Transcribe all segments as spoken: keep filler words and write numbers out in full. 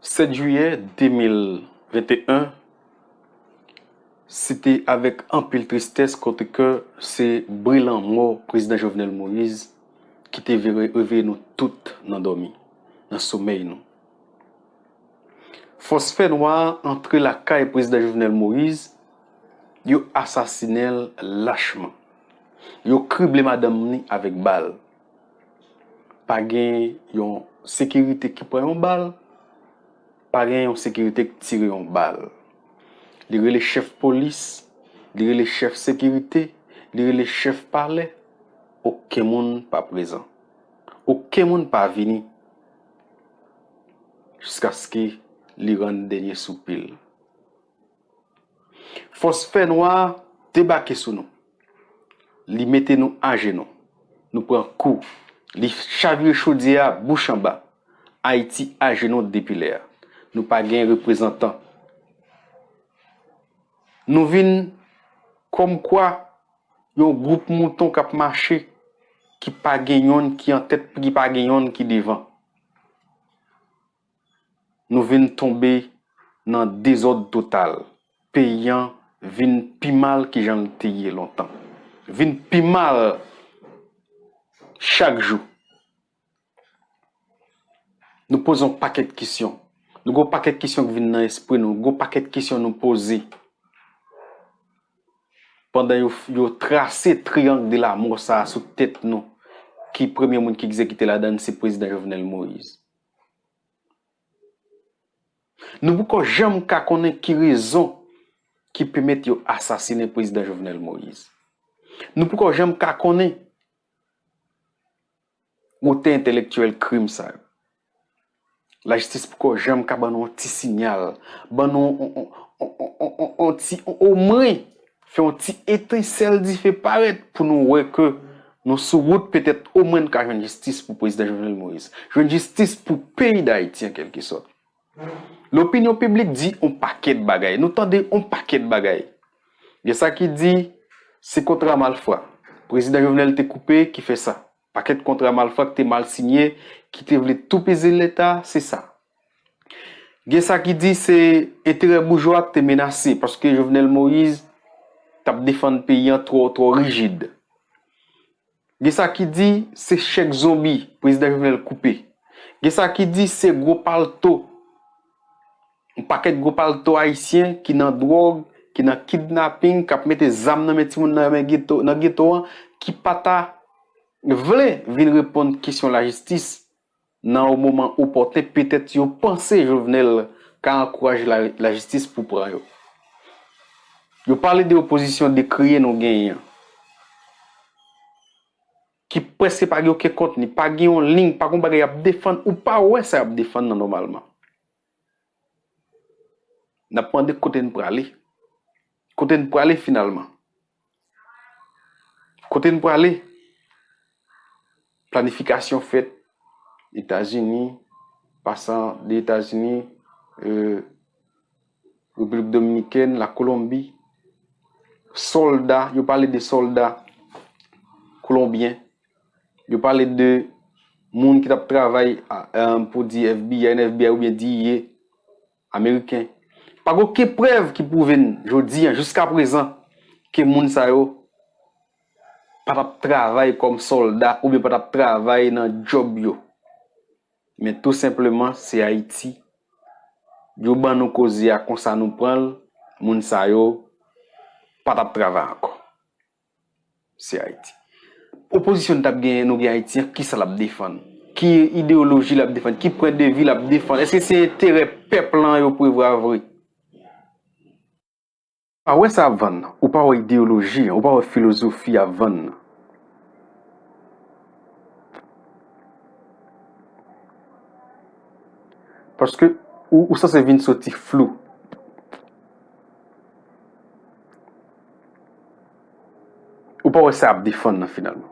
Sèt jiyè de mil venteyen, se te avèk anpil tristès kote ke se bri lanmò Prezidan Jovenel Moïse ki te vire- reveye nou tout nan dòmi, nan somèy nou. Fòs fènwa antre lakay Prezidan Jovenel Moïse, yo asasinen l lachman. Yo krible madanm ni avèk bal. Pa gen yon sekirite ki pran yon bal, pa gen yon sekirite ki tire yon bal. Li rele chèf polis, li rele chèf sekirite, li rele chèf palè, okenn moun pa prezan. Okenn moun pa vini jiskaske li rann dènye soupil. Fòs fènwa debake sou nou. Li mete nou ajenou. Nou pran kou. Li chavire chodyè a bouch anba. Ayiti ajenou depi lè a. Nou pa gen reprezantan. Nou vin kòmkwa yon gwoup mouton k ap mache, ki pa gen yonn ki antèt, ki pa gen yonn ki devan. Nou vin tonbe nan dezòd total. Peyi an vin pi mal ki jan l te ye lontan. Vin pi mal chak jou. Nou poze yon pakèt kesyon. Nou gen yon pakèt kesyon ki vin nan espri nou. Gen yon pakèt kesyon nou poze. Pandan yo, yo trase triyang de lamò sa a sou tèt nou, ki premye moun ki egzekite ladan l, se Prezidan Jovenel Moïse. Nou poko janm ka konnen ki rezon ki pèmèt yo asasinen Prezidan Jovenel Moïse. Nou poko janm ka konnen wotè entèlektyèl krim sa yo. Lajistis poko janm ka ban nou yon ti siyal, ban nou yon, yon, yon, yon, yon, yon ti, omwen fè yon ti etensèl dife parèt pou nou wè ke nou sou wout petèt omwen n ka jwenn jistis pou Prezidan Jovenel Moïse. Jwenn jistis pou peyi Dayiti an kèlkesòt. Lopinyon piblik di yon pakèt bagay. Nou tande yon pakèt bagay. Gen sa ki di se kontra malfra Prezidan Jovenel te koupe ki fè sa. Pakèt kontra malfra ki te mal sinye, ki te vle toupizi Leta, se sa. Gen sa ki di se enterè boujwa te menase paske Jovenel Moïse t ap defann peyi an twò, twò rijid. Gen sa ki di se chèk zonbi Prezidan Jovenel koupe. Gen sa ki di se gwo palto, yon pakèt gwo palto ayisyen ki nan dwòg, ki nan kidnaping, k ap mete zam nan men timoun nan men geto, nan geto an, ki pa ta vle vin reponn kesyon lajistis nan yon moman opòten, petèt yo panse Jovenel ka ankouraje la, lajistis pou pran yo. Yo pale de opozisyon dekriye nou genyen an, ki prèske pa gen okenn kontni, pa gen yon liy, pa gen yon bagay y ap defann, ou pa wè sa y ap defann nan nòmalman. N ap mande kote n prale. Kote n prale finalman? Kote n prale? Planifikasyon fèt Etazini, pasan de Etazini, euh, Repiblik Dominikèn, Lakolonbi. Sòlda, yo pale de sòlda kolonbyen. Yo pale de moun ki t ap travay, a, euh, pou di F B I, N F B I oubyen D E A ameriken. Pa gen okenn prèv ki pwouve n jodi a, jiska prezan, ke moun sa yo pa t ap travay kòm sòlda oubyen pa t ap travay nan djòb yo. Men tou senpleman, se Ayiti. Yo ban nou koze a konsa nou pran l, moun sa yo pa t ap travay ankò. Se Ayiti. Opozisyon n t ap genyen, nou gen Ayiti an, kisa l ap defann? Ki ideyoloji l ap defann? Ki pwen de vi l ap defann? Èske se enterè pèp lan yo prevwa vre? Ou pa wè sa ap vann nan. Ou pa wè ideyoloji an. Ou pa wè filozofi ap vann nan. Paske ou, ou sanse vin soti flou. Ou pa wè sa ap defann nan finalman.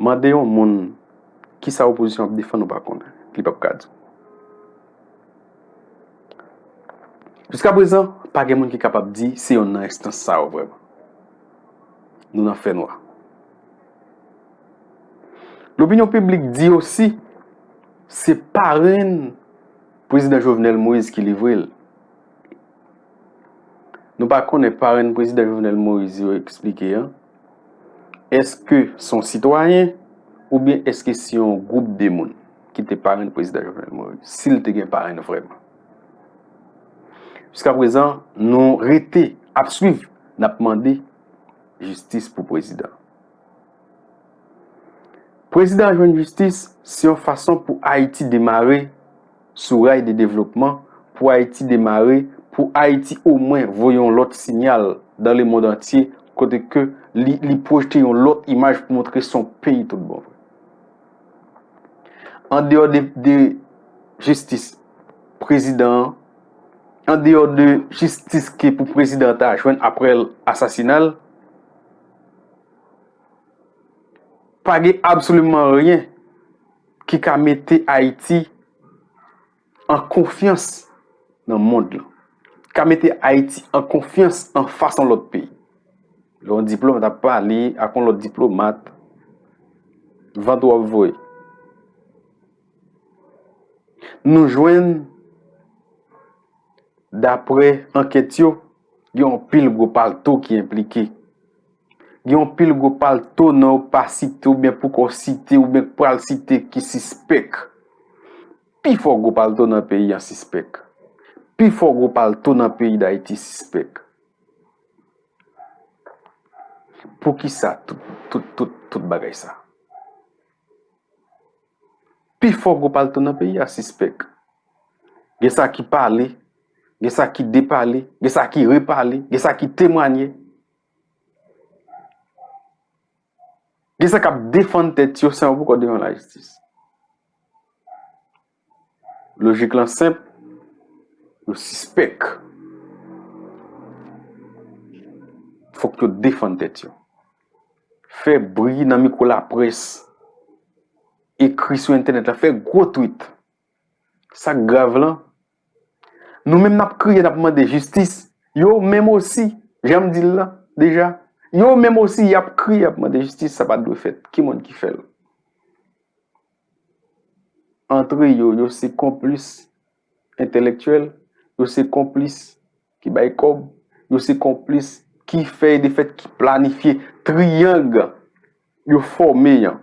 Mande yon moun kisa opozisyon ap defann, ou pa konnen. Li p ap ka di w. Jiska prezan, pa gen moun ki kapab di se yonn nan enstans sa yo vrèman. Nou nan fènwa. Lopinyon piblik di osi se parenn Prezidan Jovenel Moïse ki livre l. Nou pa konnen parenn Prezidan Jovenel Moïse yo eksplike an. Èske se yon sitwayen oubyen èske se yon gwoup de moun ki te parenn Prezidan Jovenel Moïse, si l te gen parenn vrèman? Jiskaprezan, nou rete ap swiv, n ap mande jistis pou prezidan. Prezidan jwenn jistis, se yon fason pou Ayiti demare sou ray de devlopman, pou Ayiti demare, pou Ayiti omwen voye yon lòt sinyal dans le monde entier, kote ke li, li pwojte yon lòt imaj pou montre se yon peyi tout bon vre. Andeyò de, de jistis prezidan an, andeyò de jistis ke pou prezidan an ta jwenn apre l asasina l, pa gen absoliman anyen ki ka mete Ayiti an konfyans nan mond lan, ka mete Ayiti an konfyans anfas yon lòt peyi. Lè yon diplomat ap pale ak yon lòt diplomat, vant w ap voye. Nou jwenn, daprè ankèt yo, gen yon pil gwo palto ki enplike. Gen yon pil gwo palto non yo pa site oubyen poko site oubyen k pral site ki sispèk. Pi fò gwo palto nan peyi an sispèk. Pi fò gwo palto nan peyi Dayiti sispèk. Poukisa tout, tout, tout, tout bagay sa? Pi fò gwo palto nan peyi a sispèk. Gen sa ki pale, gen sa ki depale, gen sa ki repale, gen sa ki temwanye. Gen sa k ap defann tèt yo san yo poko devan lajistis. Lojik lan senp, yo sispèk. Fòk yo defann tèt yo. Fè bri nan mikwo laprès, ekri sou entènèt la, fè gwo twit. Sa k grav lan, nou menm n ap kriye, n ap mande jistis. Yo menm osi, jan m di l la deja, yo menm osi, y ap kriye, y ap mande jistis, sa pa t dwe fèt. Ki moun ki fè l? Antre yo, yo se konplis entèlektyèl, yo se konplis ki bay kòb, yo se konplis ki fè e defèt, ki planifye triyang yo fòme an.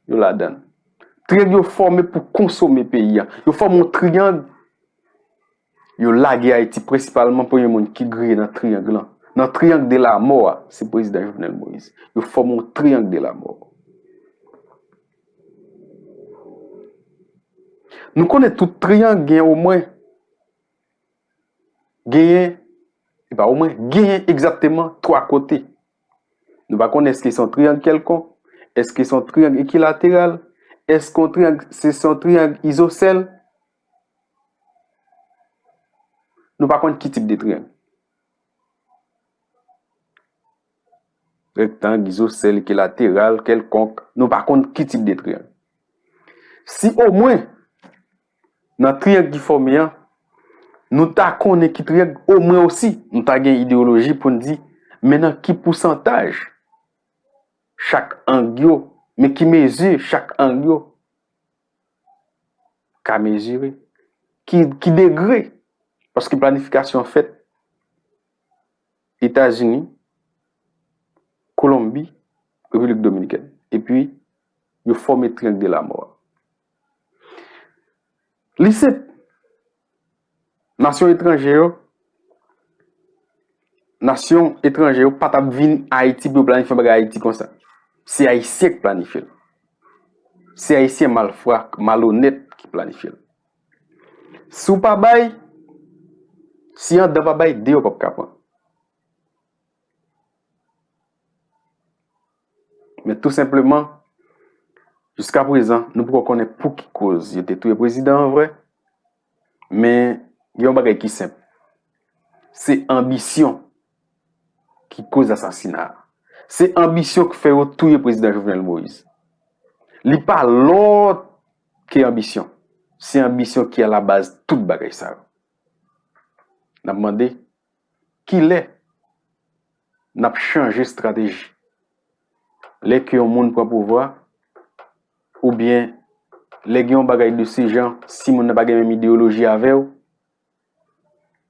Yo ladan l. Triyang yo fòme pou konsome peyi a. Yo fòme yon triyang, yo lage Ayiti prensipalman premye moun ki griye nan triyang lan. Nan triyang de lamò a, se prezidan Jovenel Moïse. Yo fòme yon triyang de lamò. Nou konnen tout triyang gen omwen, genyen, e pa omwen, genyen egzakteman twa kote. Nou pa konnen èske se yon triyang kèlkonk, èske se yon triyang ekilateral, èske yon triyang, se, se yon triyang izosèl. Nou pa konn ki tip de triyang. Rektang, izosèl, ekilateral, kèlkonk, nou pa konn ki tip de triyang. Si omwen, nan triyang ki fòme an, nou ta konnen ki triyang, omwen osi, nou ta gen ideyoloji pou n di, men nan ki pousantaj chak ang yo, men ki mezi chak ang yo ka mezire, ki, ki degre, paske planifikasyon an fèt Etazini, Kolonbi, Repiblik Dominikèn. Epi, yo fòme triyang de lamò a. Li senp. Nasyon etranje yo, nasyon etranje yo pa t ap vin Ayiti pou yo planifye yon bagay Ayiti konsa. Se Ayisyen k planifye l. Se Ayisyen malfra, malonèt ki planifye l. Si w pa bay, si anndan pa bay, deyò p ap ka pran. Men tou senpleman, jiskaprezan, nou poko konnen pou ki koz yo te touye prezidan an vre. Men gen yon bagay ki senp. Se anbisyon ki koz asasina a. Se anbisyon ki fè yo touye prezidan Jovenel Moïse. Li pa lòt ke anbisyon. Se anbisyon ki alabaz tout bagay sa yo. N ap mande, kilè n ap chanje estrateji? Lè ke yon moun pran pouvwa, oubyen lè gen yon bagay de se jan, si moun nan pa gen menm ideyoloji avè w,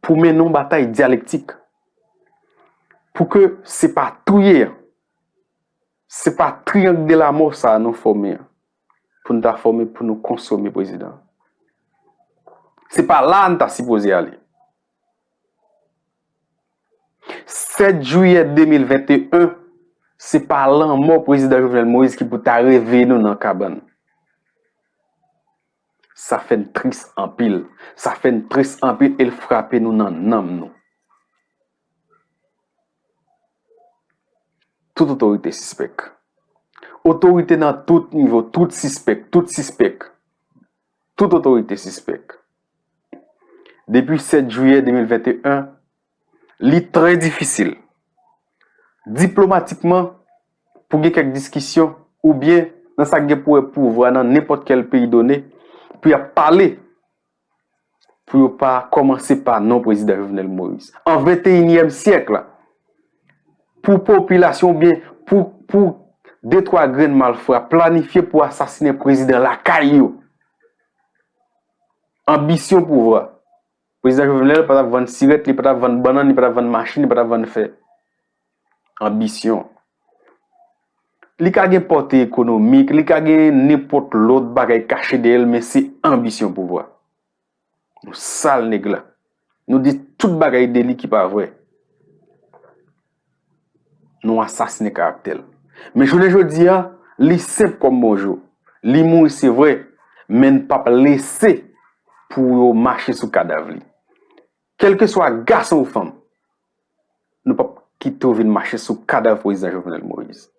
pou mennen yon batay dyalektik. Pou ke se pa touye an, se pa triyang de lamò sa a nou fòme an, pou n ta fòme pou nou konsome prezidan. Se pa la a n ta sipoze ale. Sèt jiyè de mil venteyen, se pa lanmò prezidan Jovenel Moïse ki pou ta reveye nou nan kabann. Sa fè n tris anpil. Sa fè n tris anpil e l frape nou nan nanm nou. Tout otorite sispèk. Otorite nan tout nivo, tout sispèk, tout sispèk. Tout otorite sispèk. Depi sèt jiyè de mil venteyen, li trè difisil, diplomatikman, pou gen kèk diskisyon, oubyen nan sa k gen pou wè pouvwa nan nenpòt kèl peyi done, pou y ap pale, pou yo pa kòmanse pa non prezidan Jovenel Moïse. An venteyinyèm syèk la, pou popilasyon oubyen pou, pou de twa grenn malfra planifye pou asasinen prezidan lakay yo. Anbisyon pouvwa. Prezidan Jovenel pa t ap vann sirèt, li pa t ap vann bannann, li pa t ap vann machin, li pa t ap vann fè. Anbisyon. Li ka gen pòte ekonomik, li ka gen nenpòt lòt bagay kache dèyè l, men se anbisyon pouvwa. Nou sal nèg la. Nou di tout bagay de li ki pa vrè. Nou asasinen karaktè l. Men jounen jodi a, li senp kòm bonjou. Li mouri, se vrè, men n p ap lese pou yo mache sou kadav li. Kèlkeswa gason ou fanm, nou p ap kite w vin mache sou kadav prezidan Jovenel Moïse.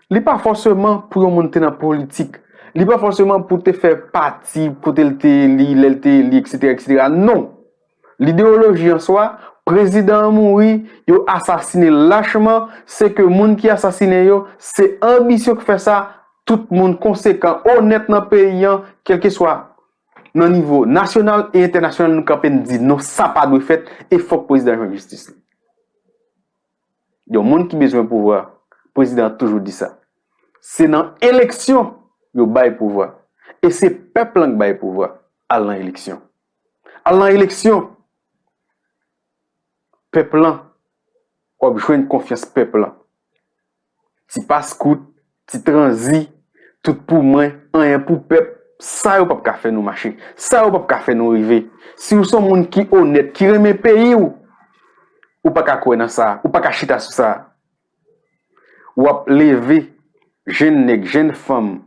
Li pa fòseman pou yon moun te nan politik. Li pa fòseman pou te fè pati kote l te li, lè l te li, etsetera, etsetera. Non. Lidewoloji an swa, prezidan an mouri, yo asasinen lachman, se ke moun ki asasinen yo, se anbisyon k fè sa, tout moun konsekan, onèt nan peyi an, kèlkeswa nan nivo nasyonal e entènasyonal, nou kanpe n di non, sa pa dwe fèt e fòk prezidan jwenn jistis li. Yon moun ki bezwen pouvwa, prezidan an toujou di sa. Se nan eleksyon yo bay pouvwa. E se pèp lan k bay pouvwa. Al nan eleksyon. Al nan eleksyon. Pèp lan, w ap jwenn konfyans pèp lan. Ti pas kout, ti tranzi, tout pou mwen, anyen pou pèp, sa yo p ap ka fè nou mache. Sa yo p ap ka fè nou rive. Si w se yon moun ki onèt, ki renmen peyi w, ou pa ka kwè nan sa, ou pa ka chita sou sa. W ap leve, jenn nèg, jenn fanm,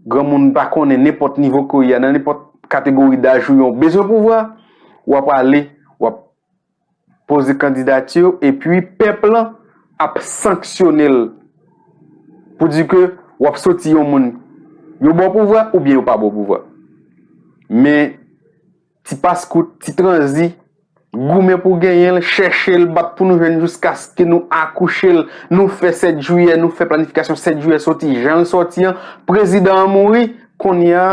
granmoun pa konnen, nenpòt nivo ke w ye a, nan nenpòt kategori daj ou ye, w bezwen pouvwa, w ap ale, w ap poze kandidati w, epi pèp lan ap sanksyone l pou di ke w ap soti yon moun, yo ba w pouvwa oubyen yo pa ba w pouvwa. Men, ti pas kout, ti tranzi, goumen pou genyen l, chèche l, bat pou nou jwenn jiskaske nou akouche l, nou fè sèt jiyè, nou fè planifikasyon sèt jiyè soti jan l soti an, prezidan an mouri, kounye a,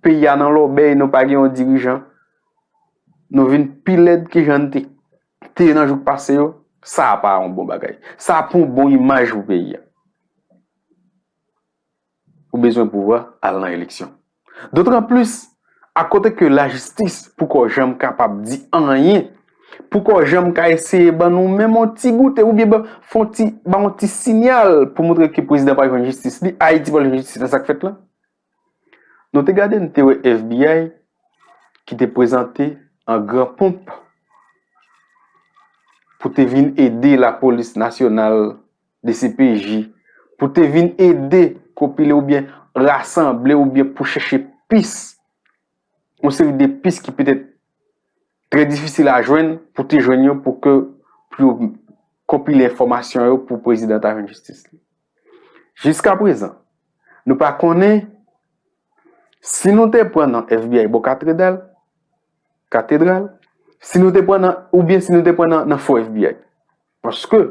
peyi a nan lòbèy, nou pa gen yon dirijan. Nou vin pi lèd ke jan n te, te ye nan jou k pase yo. Sa a pa yon bon bagay. Sa a pa yon bon imaj pou peyi a. Ou bezwen pouvwa, al nan eleksyon. Dotranplis, akote ke lajistis poko janm kapab di anyen, poko janm ka eseye ban nou menm yon ti goute, oubyen ban, fè yon ti, ban yon ti siyal pou montre ke prezidan pral jwenn jistis li, Ayiti pral jwenn jistis nan sa k fèt lan. Nou te gade, nou te wè F B I ki te prezante an gran ponp pou te vin ede lapolis nasyonal, D C P J, pou te vin ede konpile oubyen rasanble oubyen pou chèche pis, yon seri de pis ki petèt trè difisil a jwenn, pou te jwenn yo, pou ke, pou yo konpile enfòmasyon yo pou prezidan ta jwenn jistis li. Jiskaprezan, nou pa konnen si nou te pran nan F B I bò katedral, katedral, si nou te pran nan, oubyen si nou te pran nan, nan fo F B I. Paske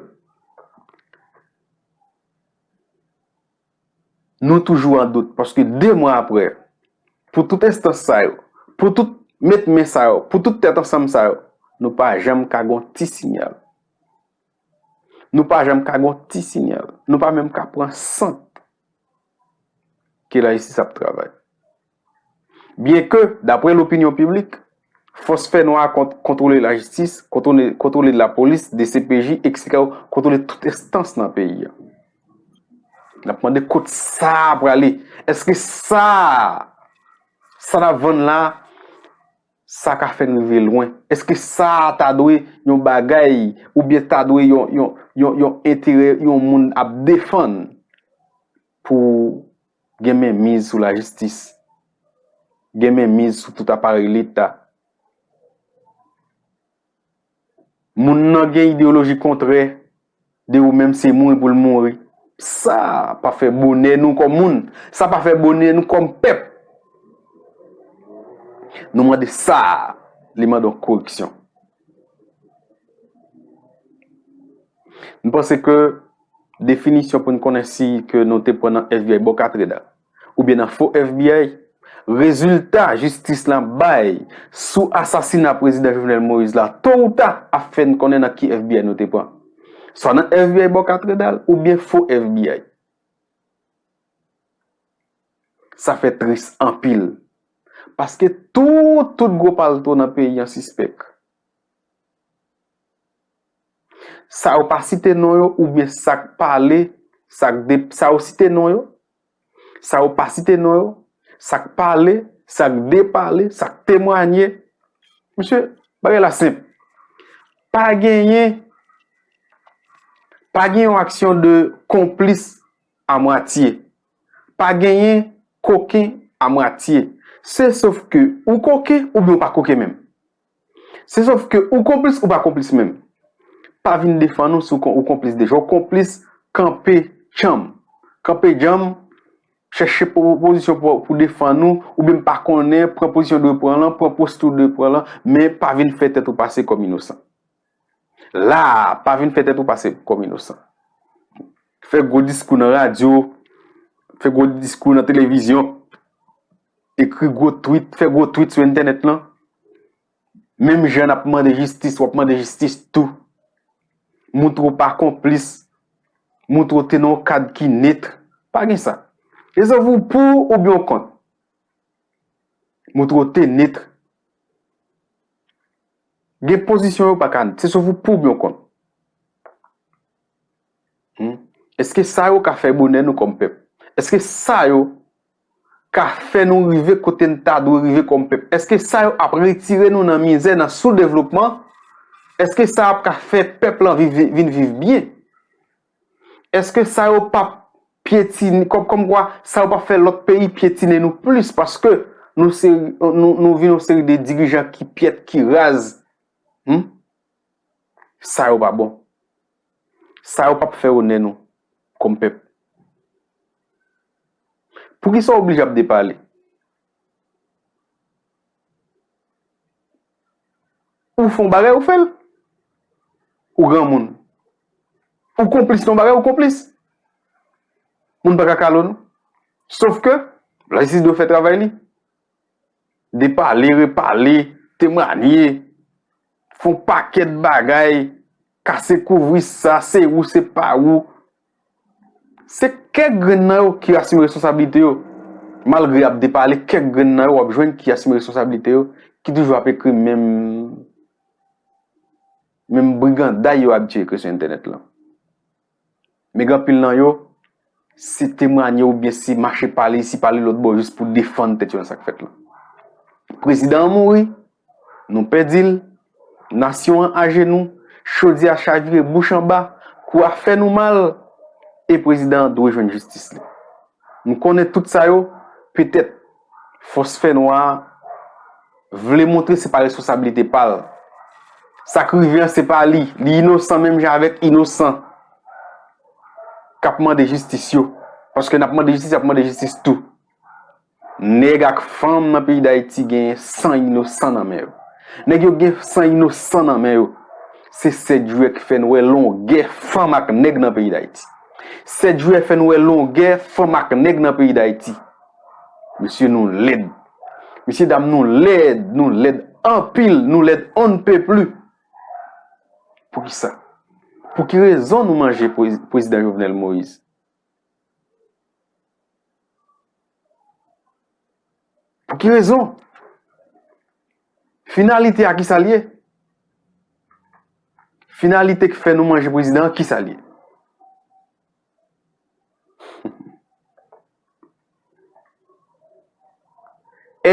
nou toujou an dout, paske de mwa apre, pou tout enstans sa yo, pou tout met men sa yo, pou tout tèt ansanm sa yo, nou pa janm ka gon ti siyal. Nou pa janm ka gon ti siyal. Nou pa menm ka pran sant. ke lajistis ap travay. Byenke, daprè lopinyon piblik, fòs fènwa a kont-, kontwole lajistis, kontwole, kontwole lapolis, D C P J, etsetera, kontwole tout enstans nan peyi a. N ap mande kot sa a prale. Èske sa, sa n ap vann la, sa ka fè n rive lwen? Èske sa ta dwe yon bagay oubyen ta dwe yon, yon, yon, yon enterè yon moun ap defann pou gen menmiz sou lajistis, gen menmiz sou tout aparèy Leta? Moun nan gen ideyoloji kontrè de ou menm, se mouri pou l mouri. Sa pa fè bonè nou kòm moun. Sa pa fè bonè nou kòm pèp. Nou mande sa, li mande yon koreksyon. M panse ke definisyon pou n konnen si ke nou te pran nan F B I bò katredal oubyen nan fo F B I, rezilta jistis la bay sou asasina prezidan Jovenel Moïse la, to ou ta, ap fè n konnen nan ki F B I nou te pran. Swa nan F B I bò katredal oubyen fo F B I. Sa fè tris anpil. Paske tout, tout gwo palto nan peyi an sispèk. Sa yo pa site non yo, oubyen sa k pale, sa k de-, sa yo site non yo, sa yo pa site non yo, sa k pale, sa k depale, sa k temwanye. Mesye, bagay la senp. Pa genyen, pa gen yon aksyon de konplis a mwatye. Pa genyen koken a mwatye. Se sof ke ou koken oubyen ou pa koken menm. Se sof ke ou konplis ou pa konplis menm. Pa vin defann ou si w kon-, ou konplis deja. Ou konplis, kanpe djanm. Kanpe djanm, chèche po-, pozisyon pou, pou defann ou, oubyen m pa konnen, pran pozisyon w dwe pran lan, pran posti w dwe pran lan, men pa vin fè tèt ou pase kòm inosan. La a, pa vin fè tèt ou pase kòm inosan. Fè gwo diskou nan radyo, fè gwo diskou nan televizyon, ekri gwo twit, fè gwo twit sou entènèt lan. Menm jan n ap mande jistis, w ap mande jistis tou. Moutre w pa konplis. Moutre w te nan yon kad ki net. Pa gen sa. E sof ou pou oubyen w kont. Moutre w te net. Gen pozisyon yo pa ka net. Se sof ou pou oubyen w kont. Hmm? Èske sa yo ka fè bonè nou kòm pèp? Èske sa yo ka fè nou rive kote n ta dwe rive kòm pèp? Èske sa yo ap retire nou nan mizè, nan soudevlopman? Èske sa yo ap ka fè pèp lan viv, vin viv byen? Èske sa yo p ap pyetine, kòm, kòmkwa sa yo p ap fè lòt peyi pyetine nou plis paske nou se, nou, nou vin yon seri de dirijan ki pyèt, ki raz? Hmm? Sa yo pa bon. Sa yo p ap fè onè nou kòm pèp. Poukisa w oblije ap depale? Ou fè yon bagay, ou fè l. Ou granmoun. Ou konplis nan yon bagay, ou konplis. Moun pa ka kalo nou. Sof ke lajistis dwe fè travay li. Depale, repale, temwanye, fè yon pakèt bagay, kase kouvri sa, se ou, se pa ou. Se kèk grenn nan yo ki asime responsablite yo. Malgre y ap depale, kèk grenn nan yo w ap jwenn ki asime responsablite yo, ki toujou ap ekri menm, menm briganday yo abitye ekri sou entènèt lan. Men gen anpil nan yo, se temwanye oubyen se mache pale isi pale lòt bò jis pou defann tèt yo nan sa k fèt lan. Prezidan an mouri, nou pèdi l, nasyon an ajenou, chodyè a chavire bouch anba, kou a fè nou mal, e prezidan an dwe jwenn jistis li. M konnen tout sa yo, petèt, fòs fènwa a vle montre se pa responsablite pa l. Sa k rive an, se pa li. Li inosan menm jan avèk inosan k ap mande jistis yo. Paske n ap mande jistis, y ap mande jistis tou. Nèg ak fanm nan peyi Dayiti gen san inosan nan men yo. Nèg yo gen san inosan nan men yo. Se sèt jiyè k fè n wè longè fanm ak nèg nan peyi Dayiti. Sèt jiyè fè n wè longè fanm ak nèg nan peyi Dayiti. Mesye, nou lèd. Mesye dam, nou lèd, nou lèd anpil, nou lèd on ne peut plus. Poukisa? Pou ki rezon nou manje prezi-, prezidan Jovenel Moïse? Ki rezon? Finalite a, kisa l ye? Finalite k fè nou manje prezidan an, kisa l ye?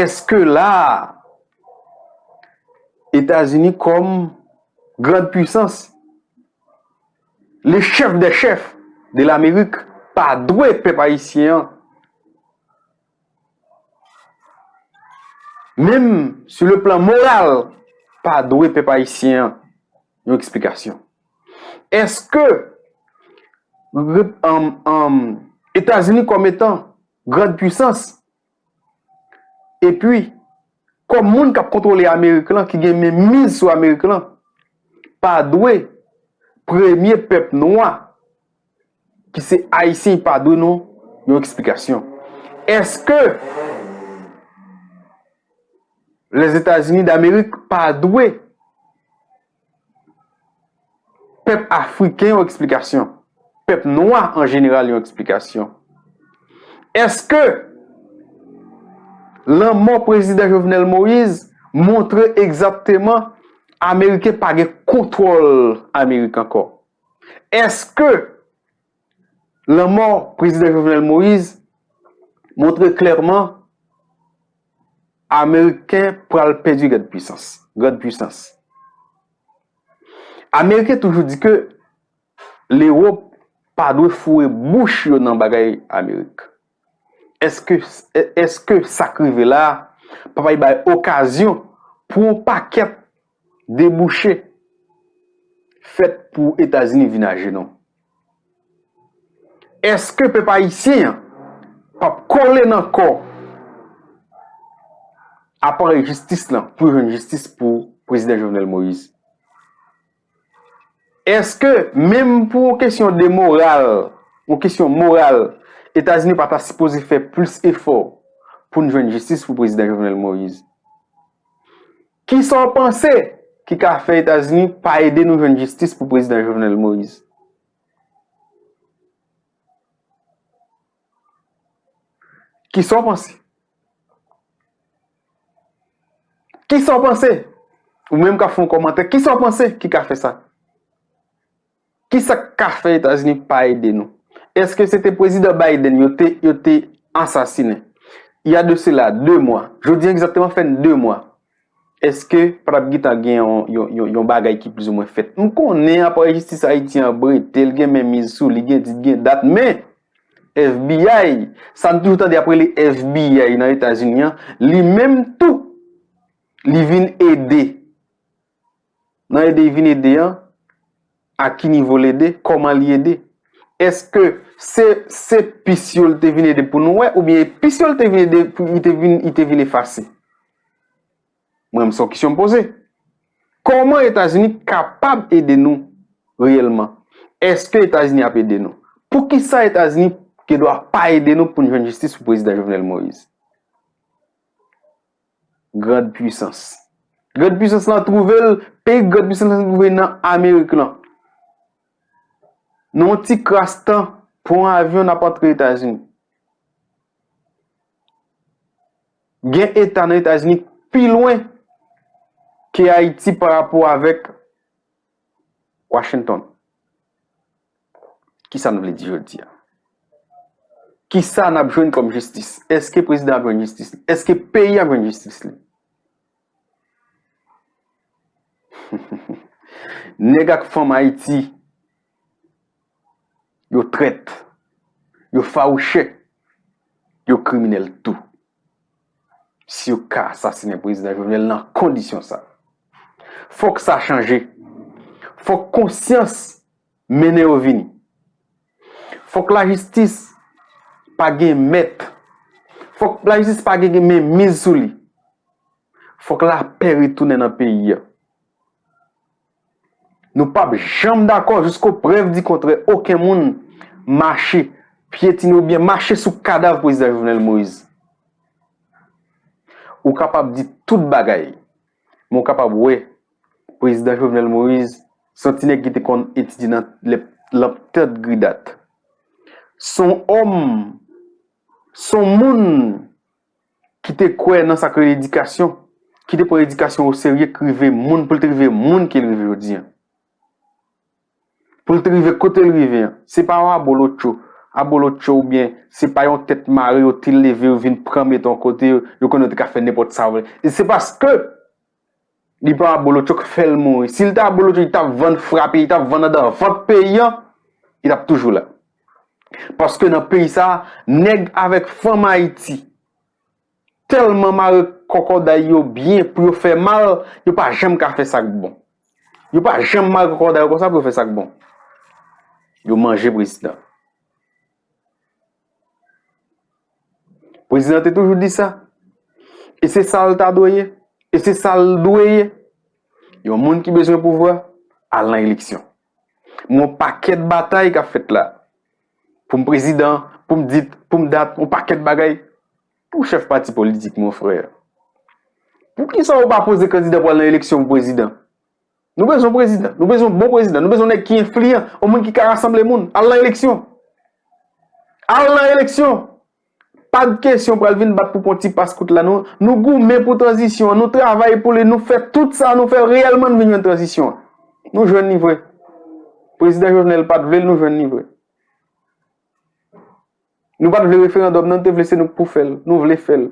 Èske la a, Etazini kòm grand puissance, le chef des chefs de l'Amérique, pa dwe pèp ayisyen an, menm sou le plan moral, pa dwe pèp ayisyen an yon eksplikasyon? Èske re- um, um, Etazini kòm etan grand puissance, epi kòm moun k ap kontwole Amerik lan, ki gen men miz sou Amerik lan, pa dwe premye pèp nwa ki se Ayisyen, pa dwe nou yon eksplikasyon? Èske Lèzetazini Damerik pa dwe pèp afriken yon eksplikasyon, pèp nwa an jeneral yon eksplikasyon? Èske lanmò prezidan Jovenel Moïse montre egzakteman Ameriken pa gen kontwòl Amerik ankò? Èske lanmò prezidan Jovenel Moïse montre klèman Ameriken pral pèdi grand puissance, grand puissance? Ameriken toujou di ke Lewòp pa dwe foure bouch yo nan bagay Amerik. Èske, èske sa k rive la a pa pral bay okazyon pou yon pakèt debouche fèt pou Etazini vin ajenou? Èske pèp ayisyen an p ap kole nan kò aparèy jistis lan pou yo jwenn jistis pou prezidan Jovenel Moïse? Èske menm pou yon kesyon de moral, yon kesyon moral, Etazini pa ta sipoze fè plis efò pou n jwenn jistis pou prezidan Jovenel Moïse? Kisa w panse ki ka fè Etazini pa ede nou jwenn jistis pou prezidan Jovenel Moïse? Kisa w panse? Kisa w panse? Ou menm k ap fè yon kòmantè, kisa w panse ki ka fè sa? Kisa k ka fè Etazini pa ede nou? Èske se te prezidan Biden yo te, yo te asasinen? Il y a de cela deux mois. Jodi a egzakteman fè de mwa. Èske pa t ap gentan gen yon, yon, yon, yon bagay ki plizoumwen fèt? M konnen aparèy jistis Ayiti an brete, l gen men miz sou li, gen dit, gen dat, men F B I, sa n toujou tande ap rele F B I nan Etazini an, li menm tou, li vin ede. Nan ede li vin ede an, a ki nivo l ede, kòman li ede? Èske se, se pis yo l te vin ede pou nou wè, oubyen pis yo l te vin ede pou, li te vin, li te vin efase? Mwen, se yon kesyon m poze. Kòman Etazini kapab ede nou reyèlman? Èske Etazini ap ede nou? Poukisa Etazini gen dwa pa ede nou pou n jwenn jistis pou prezidan Jovenel Moïse? Grand puissance. Grand puissance lan twouve l, peyi grand puissance lan twouve nan Amerik lan. Nan yon ti kras tan, pran yon avyon, n ap antre Etazini. Gen eta nan Etazini pi lwen ke Ayiti pa rapò avèk Washington. Kisa n vle di jodi a? Kisa n ap jwenn kòm jistis? Èske prezidan ap jwenn jistis li? Èske peyi ap jwenn jistis li? Nèg ak fanm Ayiti, yo trèt, yo fawouchè, yo kriminèl tou. Si yo ka asasinen prezidan Jovenel nan kondisyon sa, fòk sa chanje. Fòk konsyans mennen yo vini. Fòk lajistis pa gen mèt. Fòk lajistis pa gen, gen men miz sou li. Fòk lapè retounen nan peyi a. Nou p ap janm dakò jisko prèv di kontrè okenn moun mache pyetine oubyen mache sou kadav prezidan Jovenel Moïse. Ou kapab di tout bagay, men ou kapab wè prezidan Jovenel Moïse se yon ti nèg ki te konn etidye nan lè, lanptèt gridat. Se yon òm, se yon moun ki te kwè nan sa k rele edikasyon, ki te pran edikasyon oserye, k rive moun, pou l te rive moun ke l rive jodi a. Pou l te rive kote l rive an. Se pa yon abolotcho, abolotcho oubyen se pa yon tèt mare yo te leve, yo vin pran mete yon kote, yo, yo konnen yo te ka fè nenpòt sa yo vle. E se paske li pa abolotcho k fè l mouri. Si l te abolotcho, li t ap vann frape, li t ap vann anndan vant peyi an, li t ap toujou la. Paske nan peyi sa a, nèg avèk fanm Ayiti tèlman mare kòkòday yo byen pou yo fè mal, yo pa janm ka fè sa k bon. Yo pa janm mare kòkòday yo konsa pou yo fè sa k bon. Yo manje prezidan. Prezidan te toujou di sa. E se sa l ta dwe ye. E se sa l dwe ye. Yon moun ki bezwen pouvwa, al nan eleksyon. Men yon pakèt batay k ap fèt la. Pou m prezidan, pou m dit, pou m dat, yon pakèt bagay. Pou chèf pati politik, mon frè. Poukisa w pa poze kandida pou al nan eleksyon pou prezidan? Nou bezwen prezidan. Nou bezwen bon prezidan. Nou bezwen nèg ki enfliyan. Yon moun ki ka rasanble moun. Al nan eleksyon. Al nan eleksyon. Pa de kesyon pral vin bat pou pran ti paskout la. Nou, nou goumen pou tranzisyon an. Nou travay pou li. Nou fè tout sa. Nou fè reyèlman nou vin jwenn tranzisyon an. Nou jwenn li vre. Prezidan Jovenel pa t vle l, nou jwenn li vre. Nou pa t vle referandòm, non, nou te vle se nou k pou fè l. Nou vle fè l.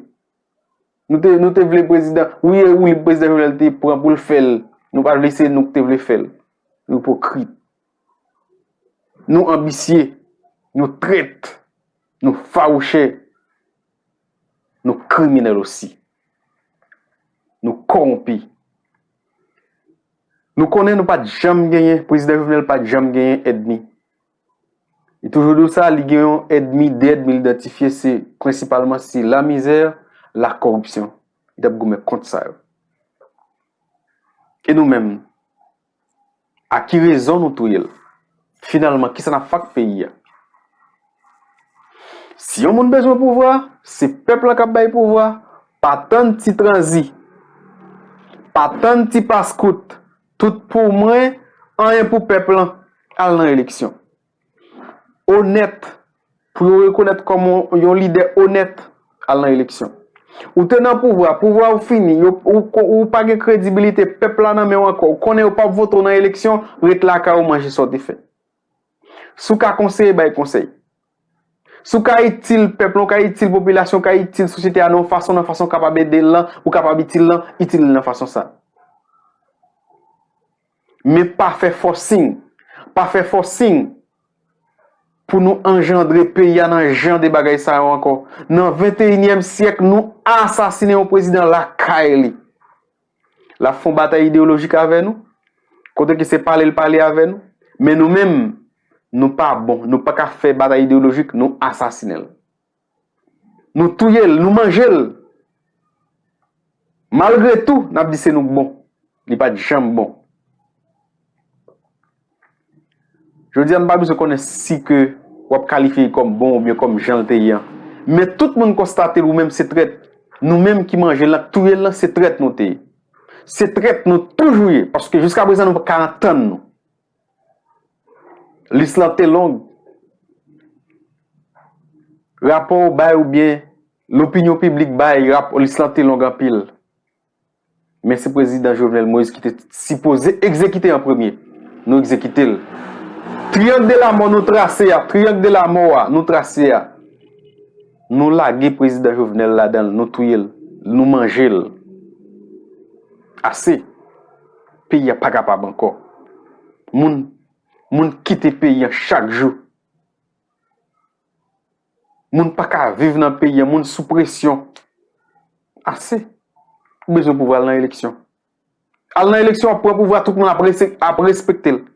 Nou te, nou te vle prezidan, wi, e woulib prezidan Jovenel te pran pou l fè l. Nou pa t vle se nou k te vle fè l. Nou ipokrit. Nou anbisye. Nou trèt. Nou fawouchè. Nou kriminèl osi. Nou kòwonpi. Nou konnen nou pa t janm genyen, prezidan Jovenel pa t janm genyen ènmi. Li toujou di w sa, li gen yon ènmi, de ènmi l idantifye, se prensipalman se lamizè, lakoripsyon. Li t ap goumen kont sa yo. E nou menm, a ki rezon nou touye l? Finalman, kisa n ap fè ak peyi a? Si yon moun bezwen pouvwa, se pèp lan k ap bay pouvwa, pa tann ti tranzi, pa tann ti paskout, tout pou mwen, anyen pou pèp lan, al nan eleksyon. Onèt, pou yo rekonèt kòm yon, yon lidè onèt, al nan eleksyon. Ou te nan pouvwa, pouvwa ou fini, yo, ou, ou pa gen kredibilite, pèp la nan men w ankò, ou konnen yo p ap vote w nan eleksyon, ret lakay ou manje sa w te fè. Si w ka konseye, bay konsèy. Si w ka itil pèp lan, ou ka itil popilasyon, ou ka itil sosyete a nan yon fason, nan fason w kapab ede l lan, ou kapab itil lan, itil li nan fason sa. Men pa fè fòsing. Pa fè fòsing pou nou anjandre peyi a nan jan de bagay sa yo ankò. Nan venteyinyèm syèk, nou asasinen yon prezidan lakay li. L ap fè yon batay ideyolojik avè nou, kote ke se pale l pale avè nou. Men nou menm, nou pa bon. Nou pa ka fè batay ideyolojik, nou asasinen l. Nou touye l, nou manje l. Malgre tou, n ap di se nou k bon. Li pa t janm bon. Jodi a, n pa bezwen konnen si ke w ap kalifye li kòm bon oubyen kòm jan l te ye an. Men tout moun konstate l, ou menm se trèt. Nou menm ki manje l lan, k touye l lan, se trèt nou te ye. Se trèt nou toujou ye, paske jiskaprezan nou pa ka antann nou. Lis lan te long. Rapò w bay oubyen lopinyon piblik bay, rap-, lis lan te long anpil. Men se prezidan Jovenel Moïse ki te sipoze egzekite an premye. Nou egzekite l. Triyang de lamò nou trase a, triyang de lamò a, nou trase a. Nou lage prezidan Jovenel ladan l, nou touye l, nou manje l. Ase. Peyi a pa kapab ankò. Moun, moun kite peyi a chak jou. Moun pa ka viv nan peyi a, moun sou presyon. Ase. Ou bezwen pouvwa, al nan eleksyon. Al nan eleksyon, w ap pran pouvwa, tout moun ap rese-, ap respekte l.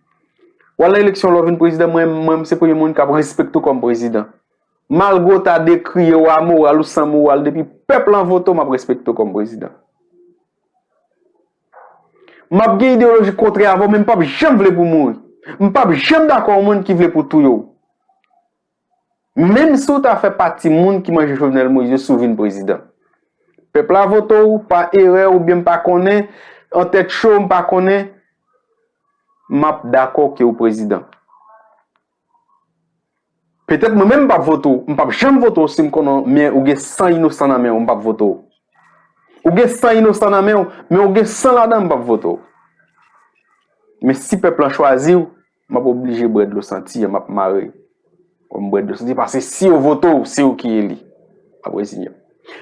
W al nan eleksyon, lè w vin prezidan, mwen, mwen, se premye moun k ap respekte w kòm prezidan. Malgre w ta dekriye, w amoral, ou san moral, depi pèp lan vote w, m ap respekte w kòm prezidan. M ap gen ideyoloji kontrè avè w, men m p ap janm vle pou w mouri. M p ap janm dakò yon moun ki vle pou touye w. Menm si w ta fè pati moun ki manje Jovenel Moïse yo si w vin prezidan. Pèp la vote w pa erè oubyen m pa konnen, an tèt cho m pa konnen, m ap dakò ke w prezidan. Petèt mwen menm m p ap vote w, m p ap janm vote w si m konnen men ou gen san inosan nan men w, m p ap vote w. Ou gen san inosan nan men w, men ou gen san ladan m p ap vote w. Men si pèp lan chwazi w, m ap oblije bwè dlo santi an, m ap mare. M bwè dlo santi paske si yo vote w, se ou ki eli. M ap reziyen m.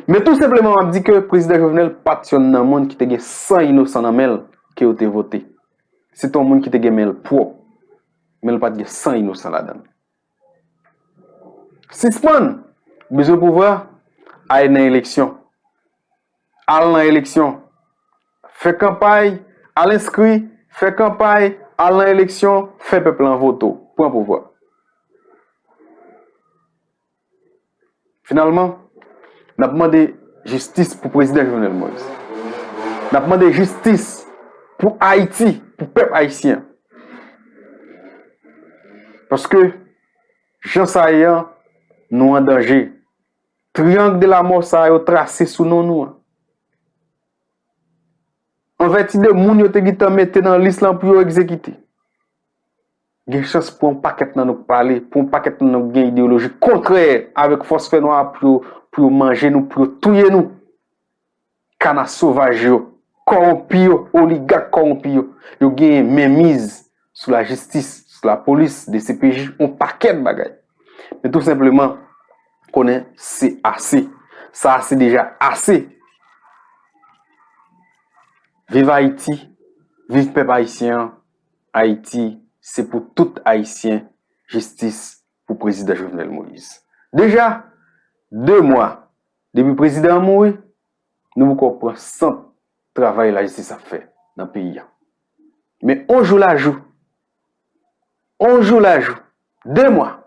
Men tou senpleman, m ap di ke prezidan Jovenel pa t yonn nan moun ki te gen san inosan nan men l ke yo te vote. Se t yon moun ki te gen men l pwòp, men l pa t gen san inosan ladan l. Sispann bezwen pouvwa, al nan eleksyon. Al nan eleksyon. Fè kanpay, al enskri, fè kanpay, al nan eleksyon, fè pèp lan vote w. Pran pouvwa. Finalman, n ap mande jistis pou prezidan Jovenel Moïse. N ap mande jistis pou Ayiti, pou pèp ayisyen. Paske, jan sa ye an, nou an danje. Triyang de lamò sa yo trase sou non nou an. An vèti de moun yo te gentan mete nan lis lan pou yo egzekite. Gen chans pou yon pakèt nan nou pale, pou yon pakèt nan nou gen ideyoloji kontrè avèk fòs fènwa pou yo, pou yo manje nou, pou yo touye nou. Kana sovaj yo, kòwonpi yo, oligak kòwonpi yo, yo genyen menmiz sou lajistis, sou lapolis, D C P J, yon pakèt bagay. Men tou senpleman, konnen se ase. Sa a se deja ase. Viv Ayiti, viv pèp ayisyen an. Ayiti, se pou tout Ayisyen, jistis pou prezidan Jovenel Moïse. Deja, de mwa depi prezidan an mouri, nou poko pran sant travay lajistis ap fè nan peyi a. Men on jou lajou, on jou lajou, de mwa,